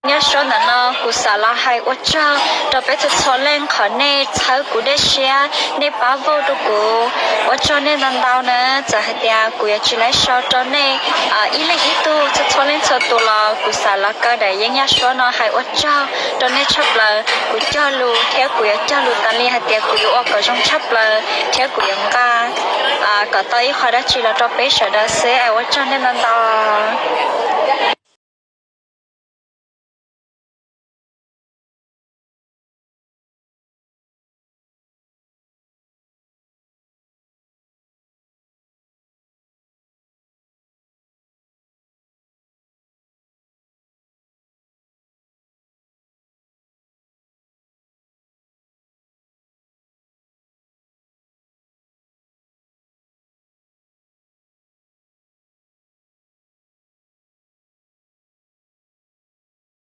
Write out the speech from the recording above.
Nyaj suab ntawm no kuv xav los hais ua tsaug rau peb txhua txhua leej qhov nej txhawb kuv dej siab, nej pab vote rau kuv. Ua tsaug nej ntau ntau na. Txawm hais tias kuv yuav tsis laib sau rau nej ib leeg ib tug txhua txhua leej txhua tus los kuv xav los kaw daim yeeb nyaj suab no hais ua tsaug rau nej tshaj plaws. Kuv cog lus thiab kuv yuav cog lus tas li hais tias kuv yuav ua kom zoo tshaj plaws thiab kuv yuav nqa kom tau ib qho dab tsi los rau peb sawv daws xwb. Ua tsaug nej ntau ntau.